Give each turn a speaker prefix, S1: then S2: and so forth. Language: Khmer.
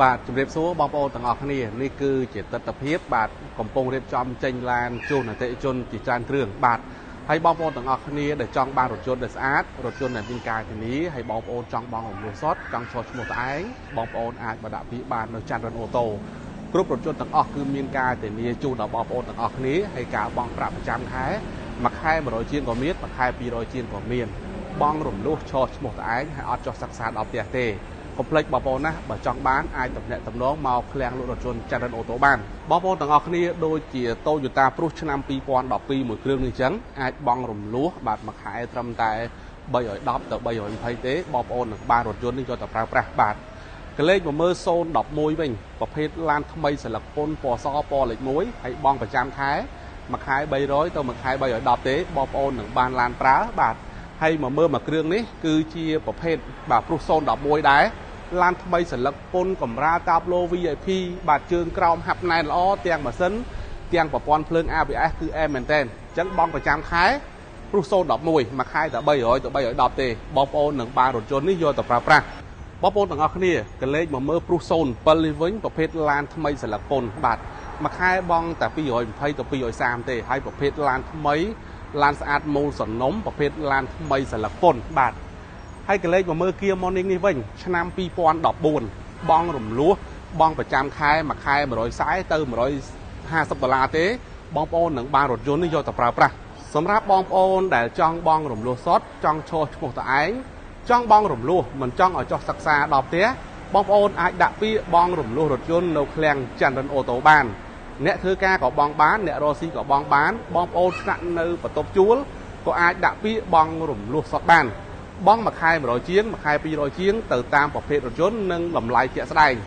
S1: បាទជម្រាបសួរបងប្អូនទាំងអស់គ្នានេះគឺជាទស្សនភាពបាទកំពុងរៀបចំចេញឡានជូនអតិថិជនជាច្រើនគ្រឿងបាទហើយបងប្អូនទាំងអស់គ្នាដែលចង់បានរថយន្តដែលស្អាតរថយន្តដែលមានការធានាហើយបងប្អូនចង់បង់រំលោះសុទ្ធចង់ឈរឈ្មោះត្អែងបងប្អូនអាចមកដាក់ពាក្យបាននៅច័ន្ទរិនអូតូគ្រប់រថយន្តទាំងអស់គឺមានការធានាជូនដល់បងប្អូនទាំងអស់គ្នាហើយការបង់ប្រាក់ប្រចាំខែមួយខែ100ជាងក៏មានមួយខែ200ជាងក៏មានបង់រំលោះឈរឈ្មោះត្អែងហើយអត់ចុះសិក្សាដល់ផ្ទះទេកុំភ្លេចបងប្អូនណាបើចង់បានអាចទំនាក់ទំនងមកឃ្លាំងលក់រថយន្តច័ន្ទរិនអូតូបានបងប្អូនទាំងអស់គ្នាដូចជា Toyota Prius ឆ្នាំ2012មួយគ្រឿងនេះអញ្ចឹងអាចបង់រំលោះបាទមួយខែត្រឹមតែ310ទៅ320ទេបងប្អូននឹងបានរថយន្តនេះយកទៅប្រើប្រាស់បាទកលេចមកមើល011វិញប្រភេទឡានថ្មីសិលឹកពុនពណ៌សពណ៌លេខ1ហើយបង់ប្រចាំខែមួយខែ300ទៅមួយខែ310ទេបងប្អូននឹងបានឡានប្រើបាទហើយមកមើលមួយគ្រឿងនេះគឺជាប្រភេទបាទ Prius 011ដែរឡានថ្មីសិលឹកពុនកម្រាលតាបឡូ VIP បាទជើងក្រោមហាប់ណែនល្អទាំងម៉ាស៊ីនទាំងប្រព័ន្ធភ្លើង ABS គឺអែមមែនតើអញ្ចឹងបង់ប្រចាំខែ Prius 011មួយខែតែ300ទៅ310ទេបងប្អូននឹងបានរថយន្តនេះយកទៅប្រើប្រាស់បងប្អូនទាំងអស់គ្នាកលេចមកមើល Prius 07នេះវិញប្រភេទឡានថ្មីសិលឹកពុនបាទមួយខែបង់តែ220ទៅ230ទេហើយប្រភេទឡានថ្មីឡានស្អាតមូលសនំប្រភេទឡានថ្មីសិលឹកពុនបាទហើយកលេចមកមើល Kia Morning នេះវិញឆ្នាំ2014បង់រំលោះបង់ប្រចាំខែមួយខែ140ទៅ150ដុល្លារទេបងប្អូននឹងបានរថយន្តនេះយកទៅប្រើប្រាស់សម្រាប់បងប្អូនដែលចង់បង់រំលោះសុទ្ធចង់ឈរឈ្មោះតឯងចង់បង់រំលោះមិនចង់ឲ្យចុះសិក្សាដល់ផ្ទះបងប្អូនអាចដាក់ពាក្យបង់រំលោះរថយន្តនៅឃ្លាំងច័ន្ទរិនអូតូបានអ្នកធ្វើការក៏បង់បានអ្នករកស៊ីក៏បង់បានបងប្អូនស្នាក់នៅបន្ទប់ជួលក៏អាចដាក់ពាក្យបង់រំលោះសុទ្ធបានបង់មួយខែ100ជាងមួយខែ200ជាងទៅតាមប្រភេទរថយន្តនិងតម្លៃជាក់ស្ដែង។